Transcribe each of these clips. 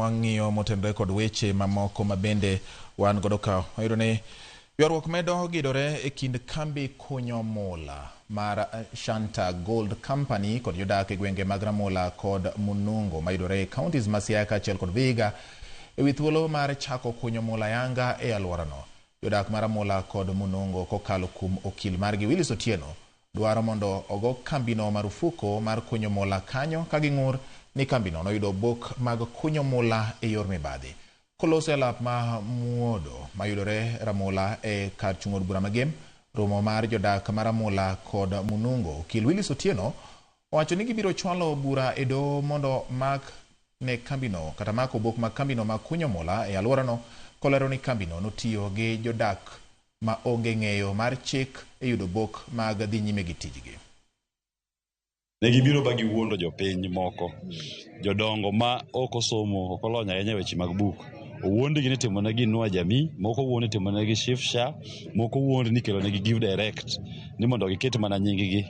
Wang'iyo motenore kod weche mamoko ma bende wan godo ka. Wayudo ni ywaruok medo gidore e kind kambi kunyo mula mar Shanta Gold Company kod jodak e gwenge mag Ramula kod Munungo mayudore e counties ma Siaya kaachiel kod Vihiga e wi thuolo mar chako kunyo mula yanga e alworano. Jodak ma Ramula kod Munungo kokalo kuom okil margi Willis Otieno dwaro mondo ogo kambino marufuku mar kunyo mula kanyo ka ging'ur ni kambino noyudo obok mag kunyo mula e yor mibadhi. Koloso e alap ma Muodo mayudore Ramula e kar chung' od bura ma Gem, romo mar jodak ma Ramula kod Munungo, okil Willis Otieno owacho ni gibiro chwalo bura e doho mondo mak ne kambino kata mak obok mag kambino mag kunyo mula e alworano kolero ni kambino notiyo gi jodak ma onge ng'eyo mar chik e yudo obok mag dhi nyime gi tijgi. Ne gibiro ba giwuondo jopiny moko, jodongo ma ok osomo, ok olony ahinya e weche mag buk. Owuondgi ni itimonegi Inua Jamii, moko owuond ni itimonegi Shifsha, moko owuond ni ikelonegi Give Direct ni mondo giket mana nying gi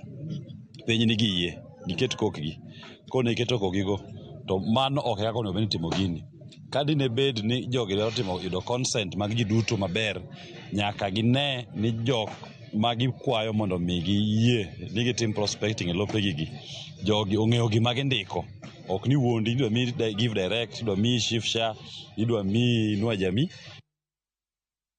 piny ni giyie, giket kokgi. Koro ne giketo kokgigo to mano ok e kaka onego bed ni itimo gini. Ka dine bed ni jogi dwaro timo yudo consent mag ji duto maber, nyaka gine ni jok ma gikwayo mondo mi giyie ni gitim prospecting e lopegi gi, jogi ong'eyo gima gindiko. Ok ni wuondi idwa miyi Give Direct, idwa miyi Shifsha, idwa miyi Inua Jamii.